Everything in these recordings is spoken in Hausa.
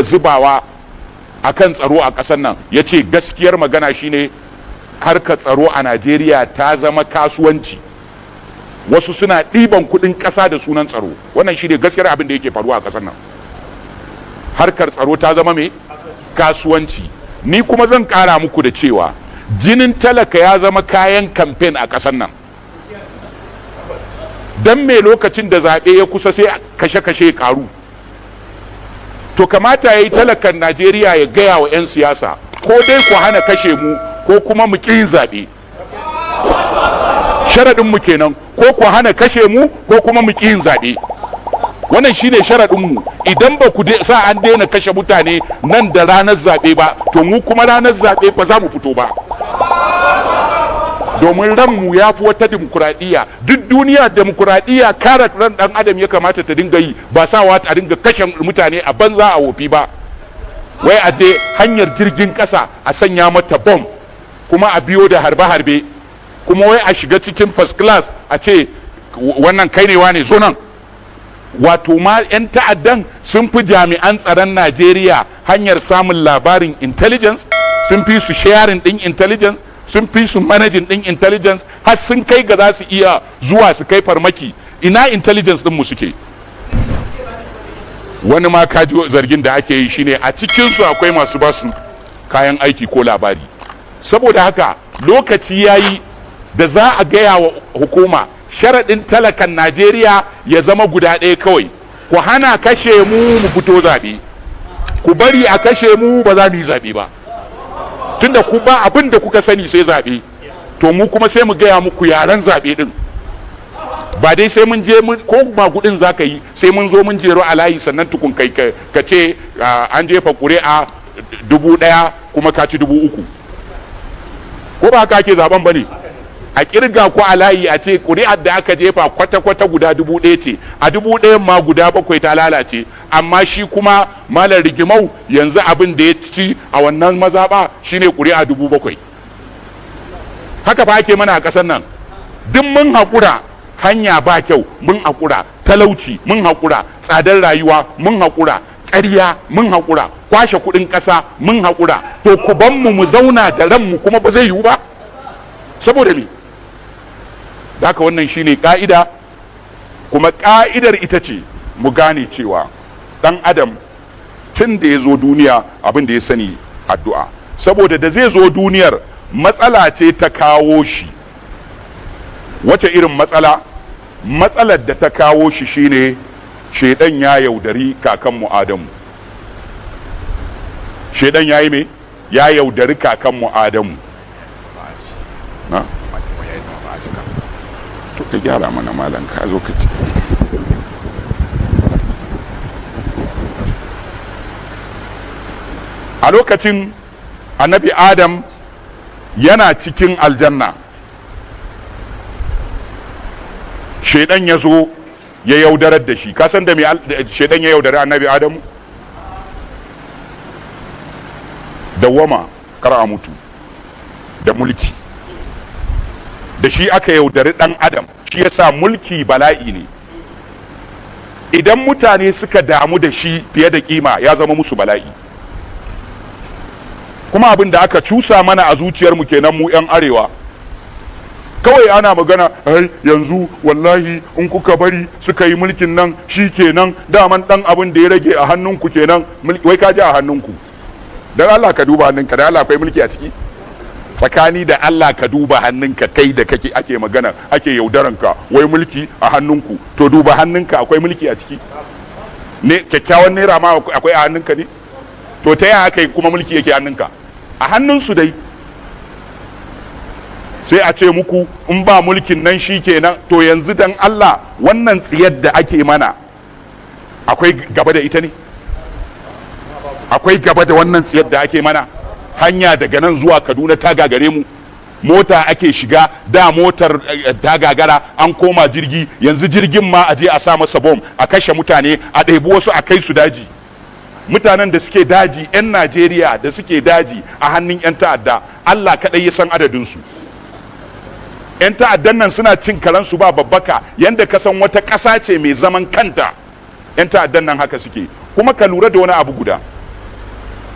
dinga zubawa a kan tsaro a ƙasar nan. Ya ce gaskiyar magana shine harkar tsaro a Najeriya ta zama kasuwanci, wasu suna ɗiban kuɗin ƙasa da sunan tsaro. Wannan shine gaskiyar abin da yake faruwa a ƙasar nan. Harkar tsaro ta zama mai kasuwanci. Ni kuma zan ƙara muku da cewa jinin talaka ya zama kayan kamfen a ƙasar nan. Don me lokacin da zaɓe ya kusa sai kashe-kashe karu? To kamata ya yi talakan Najeriya ya gaya wa 'yan siyasa, ko dai ku hana kashe mu ko kuma mu ƙi yin zaɓe. Sharaɗinmu kenan, ko ku hana kashe mu ko kuma mu ƙi yin zaɓe. Wannan shine sharaɗinmu. Idan ba ku sa an daina kashe mutane nan da ranar zaɓe ba, to mu kuma ranar zaɓe ba za mu fito ba, domin ranmu ya fi wata dimokuraɗiyya. Duk duniya dimokuraɗiyya kare ran ɗan adam ya kamata ta dinga yi, ba sawa a dinga kashe mutane a banza a wofi ba. Wai a je hanyar jirgin ƙasa a sanya mata bom, kuma a biyo da harbe-harbe, kuma wai a shiga cikin first class a ce wannan kai ne wane, zo nan. Wato ma 'yan ta'addan sun fi jami'an tsaron Najeriya hanyar samun labarin intelligence, sun fi su sharing din intelligence, sun fi su managing din intelligence, har sun kai ga za su iya zuwa su kai farmaki. Ina intelligence din mu suke? Wani ma kaji zargin da ake yi shine a cikinsu akwai masu basu kayan aiki ko labari. Saboda haka lokaci ya yi da za a gaya wa hukuma sharaɗin talakan Najeriya ya zama guda ɗaya kawai: ku hana kashe mu, mu fito zaɓe. Ku bari a kashe mu, ba za mu yi zaɓe ba. Tunda ku ba abin da kuka sani sai zaɓe, to mu kuma sai mu gaya muku yaren zaɓe ɗin. Ba dai sai mun je ko magudin za ka yi, sai mun zo mun jero a layi sannan tukun kai ka ce an jefa ƙuri'a 1000 kuma ka ci 3000. Ko ba haka ake zaben ba ne? A kirga ku a layi, a ce ƙuri'ar da aka jefa kwata-kwata guda 1000 ce, a 1000n ma guda bakwai ta lalace, amma shi kuma Malam Rigimau yanzu abin da ya ci a wannan mazaɓa shine ƙuri'a 7000. Haka fa ake mana a ƙasar nan. Duk mun haƙura, hanya ba kyau mun haƙura, talauci mun haƙura, tsadar rayuwa mun haƙura, ƙarya mun haƙura, kwashe kuɗin ƙasa mun haƙura. To ku ban mu mu zauna da ranmu kuma ba zai yiwu ba. Saboda me? Haka wannan shine ka'ida. Kuma ka'idar ita ce mu gane cewa ɗan adam tun da ya zo duniya abin da ya sani addu'a. Saboda da zai zo duniyar, matsala ce ta kawo shi. Wace irin matsala? Matsalar da ta kawo shi shine shedan ya yaudari kakanmu Adamu. Shedan ya yi me? Ya yaudari kakanmu Adamu. Na to ka gyara mana, malam, ka zo ka ci. A lokacin Annabi Adam yana cikin aljanna, shaidan ya zo ya yaudarar da shi. Kasan da me shaidan ya yaudari Annabi Adamu? Dawwama, kar a mutu, da mulki. Da shi aka yaudari dan adam. Shi yasa mulki bala'i ne. Idan mutane suka damu da shi fiye da kima, ya zama musu bala'i. Kuma abin da aka cusa mana a zuciyarmu kenan mu 'yan arewa. Kawai ana magana, ai yanzu wallahi in kuka bari suka yi mulkin nan, shi kenan, daman dan abin da ya rage a hannunku kenan. Wai ka ji a hannunku. Dan Allah ka duba hannunka, dan Allah akwai mulki a ciki? Tsakani da Allah ka duba hannunka, kai da kake ake magana ake yaudaranka, wai mulki a hannunku. To duba hannunka, akwai mulki a ciki ne? Kyakkyawan naira ma akwai a hannunka ne? To ta yaya aka yi kuma mulki yake hannunka? A hannunsu dai. Sai a ce muku in ba mulkin nan shi kenan. To yanzu dan Allah, wannan tsiyar da ake mana, akwai gaba da ita ne? Akwai gaba da wannan tsiyar da ake mana? Hanya daga nan zuwa Kaduna ta gagare mu. Mota ake shiga da motar ta gagara, an koma jirgi. Yanzu jirgin ma a je a sa masa bom, a kashe mutane, a ɗebi wasu a kai su daji. Mutanen da suke daji, 'yan Najeriya da suke daji a hannun 'yan ta'adda, Allah kaɗai ya san adadinsu. 'Yan ta'addan nan suna cin karansu ba babbaka, yanda ka san wata ƙasa ce mai zaman kanta. 'Yan ta'addan nan haka suke. Kuma ka lura da wani abu guda.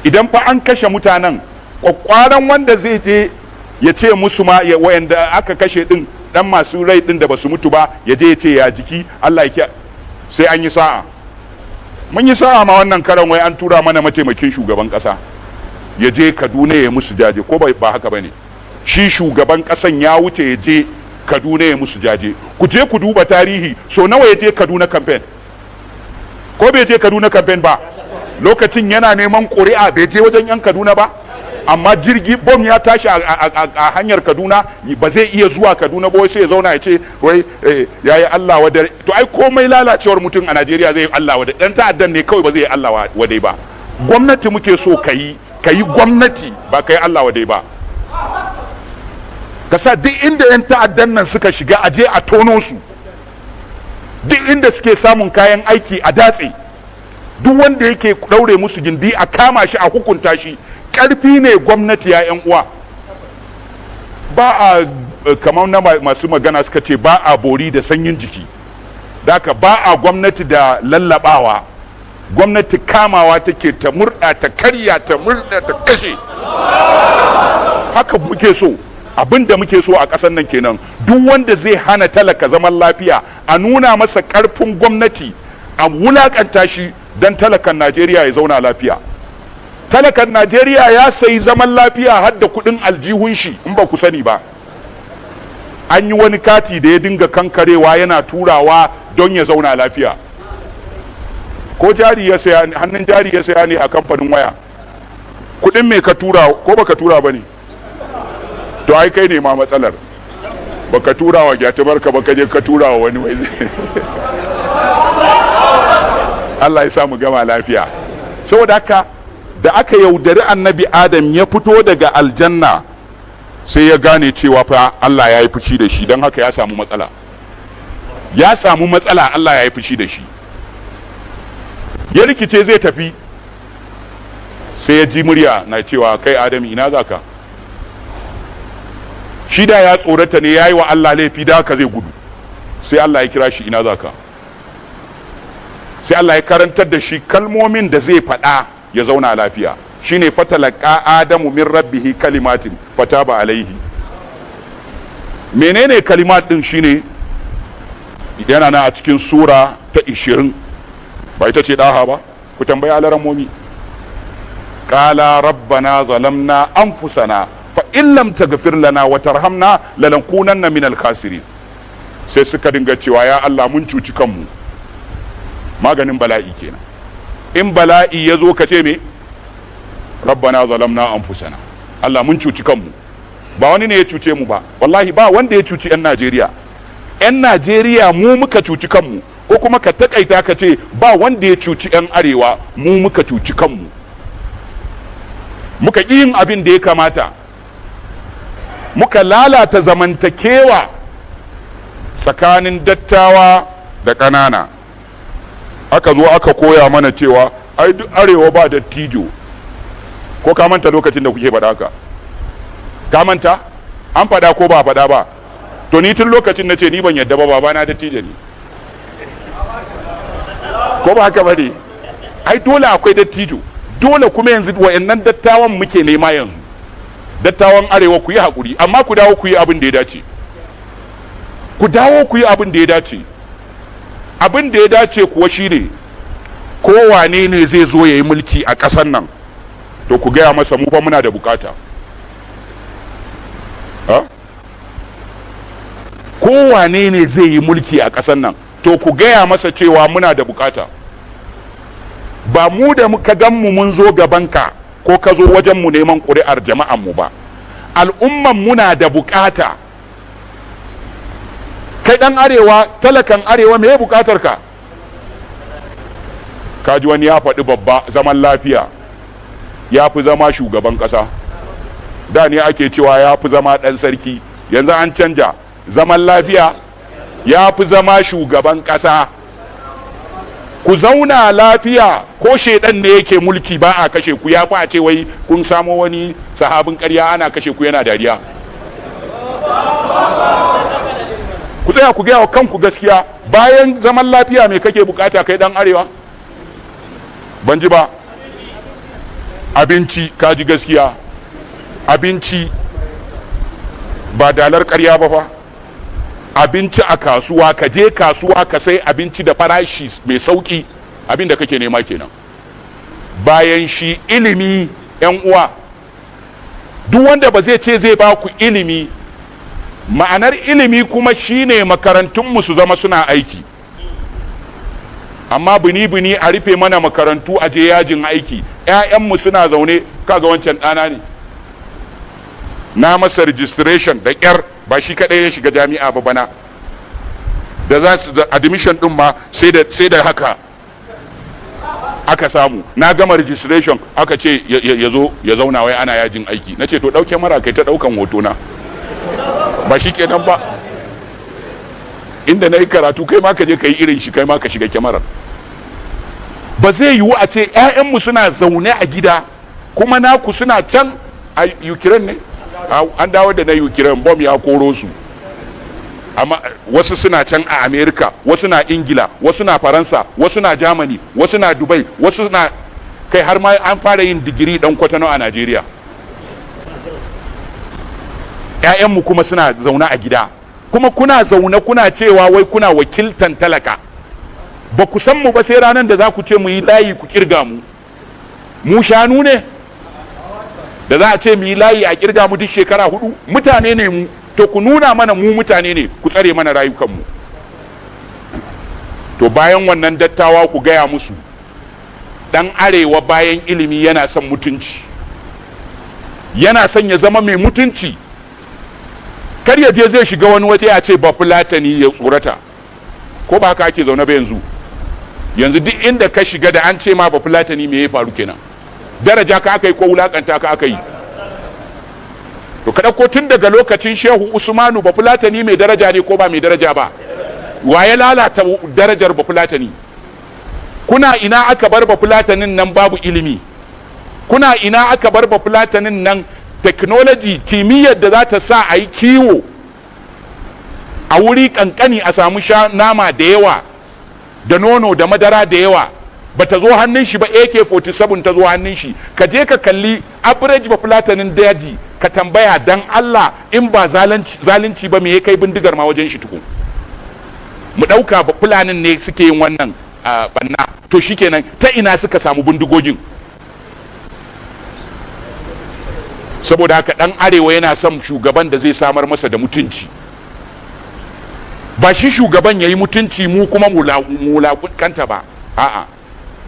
Idan fa an kashe mutanen, kwakwaran wanda zai je ya ce musu ma wayanda aka kashe din, dan masu rai din da basu mutu ba, ya je ya ce ya jiki, Allah ya, sai an yi sa'a. Mun yi sa'a ma wannan karan, wai an tura mana mataimakin shugaban kasa ya je Kaduna ya musu jaje, ko ba haka bane? Shi shugaban kasan ya wuce ya je Kaduna ya musu jaje. Ku je ku duba tarihi, so nawa ya je Kaduna campaign? Ko bai je Kaduna campaign ba? Lokacin yana neman ƙuri'a, bai je wajen yan Kaduna ba? Amma jirgi bom ya tashi a hanyar Kaduna, ba zai iya zuwa Kaduna ba, sai ya zauna ya ce wai ya yi Allah wadai. To ai komai lalacewar mutum a Najeriya zai yi Allah wadai, dan ta'addan ne kawai ba zai yi Allah wadai ba. Gwamnati muke so ka yi, ka yi gwamnati, ba ka yi Allah wadai ba. Ka sa duk inda 'yan ta'addan nan suka shiga, a je a tono su. Duk inda suke samun kayan aiki, a datse. Duk wanda yake daure musu gindi, a kama shi, a hukunta shi. Ƙarfi ne gwamnati, ya 'yan uwa. Ba a kamar na masu magana suka ce, ba a bori da sanyin jiki. Daka ba a gwamnati da lallabawa. Gwamnati kamawa take, ta murɗa, ta karya, ta murɗa, ta kashe. Haka muke so. Abin da muke so a ƙasar nan kenan. Duk wanda zai hana talaka zaman lafiya, a nuna masa ƙarfin gwamnati, a wulakanta shi, don talakan Najeriya ya zauna lafiya. Talakan Najeriya ya sayi zaman lafiya har da kuɗin aljihun shi. In ba ku sani ba, an yi wani kati da ya dinga kankarewa yana turawa don ya zauna lafiya. Ko jari ya saya, hannun jari ya saya ne a kamfanin waya. Kuɗin me ka tura, ko baka tura ba ne? To ai kai ne ma matsalar, baka tura wa gyatumarka ba, ka je ka tura wa wani. Wai Allah ya sa mu gama lafiya. Saboda haka, da aka yaudari Annabi Adam ya fito daga aljanna, sai ya gane cewa fa Allah ya yi fushi da shi. Don haka ya samu matsala, ya samu matsala. Allah ya yi fushi da shi. Ya rikice zai tafi, sai ya ji murya na cewa, "Kai Adam, ina za ka?" Shi da ya tsorata ne, ya yi wa Allah laifi, da haka zai gudu. Sai Allah ya kira shi, "Ina za ka?" Sai Allah ya karantar da shi kalmomin da zai faɗa ya zauna lafiya. Shine فتلقى آدم من ربه كلمات فتاب عليه. Menene kalimat din? Shine yana na a cikin sura ta 20, ba ita ce Daha ba? Ku tambayi alarammomi. قالا ربنا ظلمنا أنفسنا فإن لم تغفر لنا وترحمنا لنكونن من الخاسرين. Sai suka dinga cewa, "Ya Allah, mun cuci kanmu." Maganin bala'i kenan. In bala'i ya zo, ka ce me? ربنا ظلمنا أنفسنا. Allah, mun cuci kanmu, ba wani ne ya cuce mu ba. Wallahi ba wanda ya cuci 'yan Najeriya. 'Yan Najeriya mu muka cuci kanmu. Ko kuma ka takaita ka ce ba wanda ya cuci 'yan Arewa, mu muka cuci kanmu, muka ƙi yin abin da ya kamata, muka lalata zamantakewa tsakanin dattawa da ƙanana. Aka zo aka koya mana cewa ai duk Arewa ba dattijo. Ko ka manta lokacin da kuke faɗa haka? Ka manta? An faɗa ko ba faɗa ba? To ni tun lokacin na ce ni ban yadda ba, babana dattijo ne. Ko ba haka ba ne? Ai dole akwai dattijo, dole. Kuma yanzu wa'annan dattawan muke nema. Yanzu dattawan Arewa, ku yi haƙuri, amma ku dawo ku yi abin da ya dace. Ku dawo ku yi abin da ya dace. Abin da ya dace kuwa shine, kowane ne zai zo ya yi mulki a ƙasar nan, to ku gaya masa mu fa muna da bukata. Ha? Kowane ne zai yi mulki a ƙasar nan, to ku gaya masa cewa muna da bukata. Ba mu da muka gan mu mun zo gabanka ko ka zo wajen mu neman ƙuri'ar jama'an mu ba, al'umman muna da bukata. Kai dan Arewa, talakan Arewa, me bukatar ka? Kaji wani ya faɗi babba, zaman lafiya ya fi zama shugaban ƙasa. Da ne ake cewa ya fi zama ɗan sarki, yanzu an canja, zaman lafiya ya fi zama shugaban ƙasa. Ku zauna lafiya, ko shaidan ne yake mulki ba a kashe ku, ya fi a ce wai kun samo wani sahabin ƙarya ana kashe ku yana dariya. Ku tsaya ku gaya wa kanku gaskiya. Bayan zaman lafiya, me kake bukata kai dan Arewa? Ban ji ba. Abinci, kaji gaskiya, abinci ba dalar karya ba fa. Abinci a kasuwa, ka je kasuwa ka sai abinci da farashi mai sauki, abin da kake nema kenan. Bayan shi, ilimi. Yan uwa, duk wanda ba zai ce zai ba ku ilimi, ma'anar ilimi kuma shine makarantunmu su zama suna aiki. Amma bini-bini a rufe mana makarantu, a je yajin aiki, 'ya'yanmu suna zaune. Kaga wancan ɗana ne, na masa registration da ƙyar. Ba shi kaɗai ya shiga jami'a ba bana da za su da admission ɗin ma, sai da haka aka samu. Na gama registration, aka ce ya zo ya zauna, wai ana yajin aiki. Na ce, "To, ɗauke mara kai ta ɗaukan hoto na, ba shi kenan ba. Inda na yi karatu, kai ma ka je ka yi irin shi, kai ma ka shiga kyamarar." Ba zai yiwu a ce 'ya'yanmu suna zaune a gida, kuma naku suna can a Ukraine ne, an dawo da na Ukraine, bom ya koro su, amma wasu suna can a America, wasu na Ingila, wasu na Faransa, wasu na Germany, wasu na Dubai, wasu na kai, har ma an fara yin digiri dan kwatano a Najeriya. 'Ya'yanmu kuma suna zaune a gida. Kuma kuna zaune kuna cewa wai kuna wakiltan talaka. Ba ku san mu ba, sai ranar da za ku ce mu yi layi ku kirga mu. Mu shanu ne da za a ce mu yi layi a kirga mu duk shekara 4? Mutane ne mu. To, ku nuna mana mu mutane ne, ku tsare mana rayukanmu. To, bayan wannan, dattawa, ku gaya musu, dan Arewa bayan ilimi yana son mutunci, yana son ya zama mai mutunci. Kar ya je zai shiga wani waje a ce ba Fulatani, ya tsorata. Ko ba haka ake zaune ba yanzu? Yanzu duk inda ka shiga da an ce ma ba Fulatani, me ya faru kenan? Daraja ka aka yi ko wulakanta ka aka yi? To, ka ɗauko tun daga lokacin Shehu Usmanu, ba Fulatani mai daraja ne ko ba mai daraja ba? Wa ya lalata darajar ba Fulatani? Kuna ina aka bar ba Fulatanin nan babu ilimi? Kuna ina aka bar ba Fulatanin nan technology, kimiyyar da za ta sa a yi kiwo a wuri kankani a samu sha nama da yawa da nono da madara da yawa, ba ta zo hannun shi ba? AK-47 ta zo hannun shi. Ka je ka kalli average ba Fulatanin daji, ka tambaya dan Allah, in ba zalunci ba, me ya kai bindigar ma wajen shi tukun? Mu ɗauka ba Fulanin ne suke yin wannan banna, to shikenan, ta ina suka samu bindigogin? Saboda haka, ɗan Arewa yana son shugaban da zai samar masa da mutunci, ba shi shugaban ya yi mutunci, mu kuma mu wulaƙanta ba. A'a,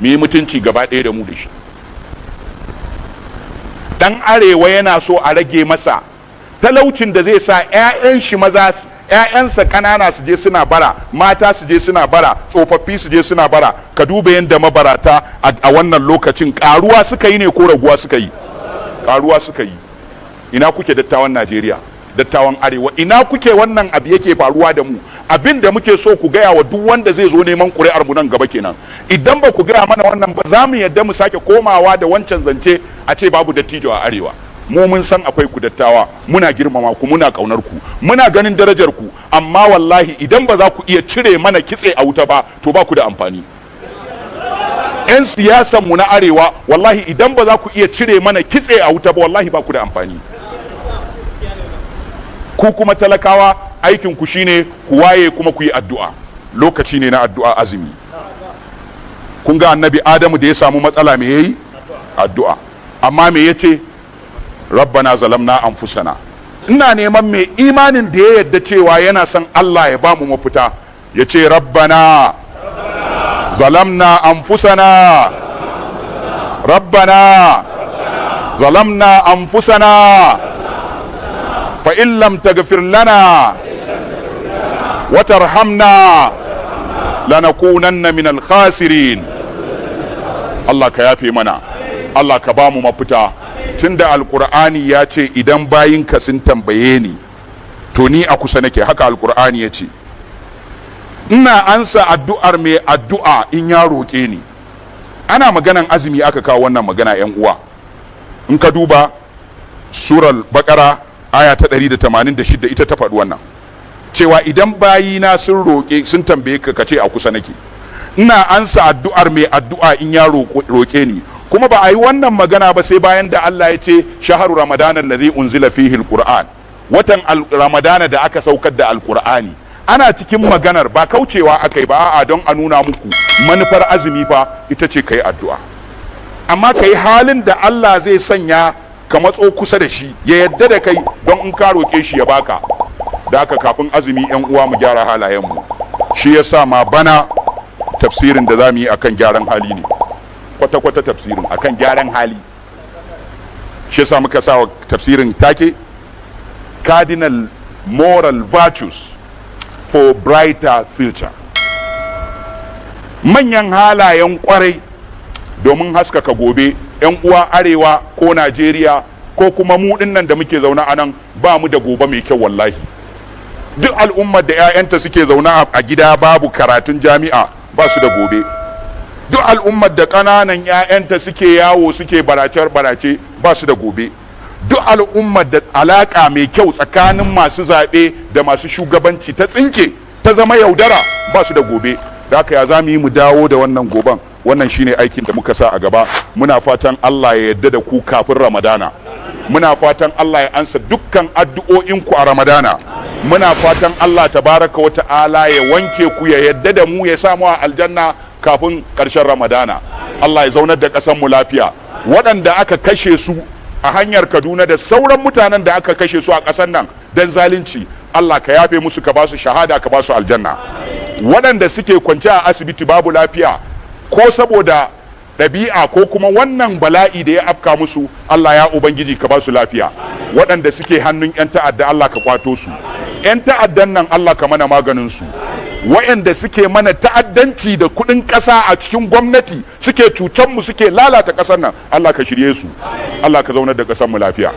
mu yi mutunci gaba ɗaya da mu da shi. Ɗan Arewa yana so a rage masa talaucin da zai sa 'ya'yan shi maza, 'ya'yansa ƙanana su je suna bara, mata su je suna bara, tsofaffi su je suna bara. Ka duba yadda mabarata a wannan lokacin ƙaruwa suka yi ne ko raguwa suka yi? Ƙaruwa suka yi. Ina kuke, dattawan Najeriya, dattawan Arewa? Ina kuke wannan abu yake faruwa da mu? Abin da muke so ku gaya wa duk wanda zai zo neman ƙuri'ar mu nan gaba kenan. Idan ba ku gaya mana wannan ba, za mu yadda mu sake komawa da wancan zance a ce babu dattijo a Arewa. Mu mun san akwai ku dattawa, muna girmama ku, muna kaunar ku, muna ganin darajar ku, amma wallahi idan ba za ku iya cire mana kitse a wuta ba, to ba ku da amfani. 'Yan siyasan mu na Arewa, wallahi idan ba za ku iya cire mana kitse a wuta ba, wallahi ba ku da amfani. Ku kuma talakawa, aikin ku shine ku waye kuma ku yi addu'a. Lokaci ne na addu'a, azumi. Kun ga Annabi Adamu da ya samu matsala, me yayi? Addu'a. Amma me yace? "Rabbana zalamna anfusana." Ina neman mai imanin da ya yadda cewa yana son Allah ya bamu mafita, ya ce, "Rabbana zalamna anfusana, rabbana zalamna anfusana, fa in lam taghfir lana wa tarhamna lanakunanna min al-khasirin." Allah ka yafe mana, Allah ka bamu mafita. Tunda Alkur'ani ya ce, "Idan bayinka sun tambaye ni, to ni a kusa nake." Haka Alkur'ani ya ce, "Ina ansa addu'ar mai addu'a in ya roƙe ni." Ana maganan azumi aka kawo wannan magana. Yan uwa, in ka duba Surar Bakara, aya ta 186, ita ta faɗi wannan, cewa idan bayina sun roƙe, sun tambaye ka, ka ce a kusa nake, ina ansa addu'ar mai addu'a in ya roƙe ni. Kuma ba a yi wannan magana ba sai bayan da Allah ya ce شهر رمضان الذي أنزل فيه القرآن, watan Ramadana da aka saukar da Alqur'ani. Ana cikin maganar, ba kaucewa aka yi ba, a'a, don a nuna muku manufar azumi fa ita ce kai addu'a, amma kai halin da Allah zai sanya ka matso kusa da shi, ya yadda da kai, don in ka roƙe shi ya baka. Da haka kafin azumi, yan uwa, mu gyara halayenmu. Shi yasa ma bana tafsirin da za mu yi akan gyaran hali ne, kwata-kwata tafsirin akan gyaran hali. Shi yasa muka sa wa tafsirin take "Cardinal Moral Virtues for Brighter Future", manyan halayen kwarai domin haskaka gobe. Yan uwa, Arewa ko Najeriya ko kuma mu dinnan da muke zaune a nan, ba mu da gobe mai kyau wallahi. Duk al'ummar da 'ya'yanta suke zaune a gida babu karatun jami'a, ba su da gobe. Duk al'ummar da ƙananan 'ya'yanta suke yawo suke barace-barace, ba su da gobe. Duk al'ummar da alaƙa mai kyau tsakanin masu zaɓe da masu shugabanci ta tsinke, ta zama yaudara, ba su da gobe. Da haka ya za mu yi mu dawo da wannan goban? Wannan shine aikin da muka sa a gaba. Muna fatan Allah ya yarda da ku kafin Ramadana. Muna fatan Allah ya ansa dukkan addu'o'inku a Ramadana. Muna fatan Allah tabaraka wa ta'ala ya wanke ku, ya yarda da mu, ya samu a aljanna kafin ƙarshen Ramadana. Allah ya zaunar da ƙasar mu lafiya. Waɗanda aka kashe su a hanyar Kaduna da sauran mutanen da aka kashe su a ƙasar nan don zalunci, Allah ka yafe musu, ka ba su shahada, ka ba su aljanna. Waɗanda suke kwance a asibiti babu lafiya, ko saboda ɗabi'a ko kuma wannan bala'i da ya afka musu, Allah ya Ubangiji ka ba su lafiya. Waɗanda suke hannun 'yan ta'adda, Allah ka kwato su. 'Yan ta'addan nan, Allah ka mana maganin su. Waɗanda suke mana ta'addanci da kuɗin ƙasa a cikin gwamnati, suke cutan mu, suke lalata ƙasar nan, Allah ka shirye su. Allah ka zaunar da ƙasar mu lafiya.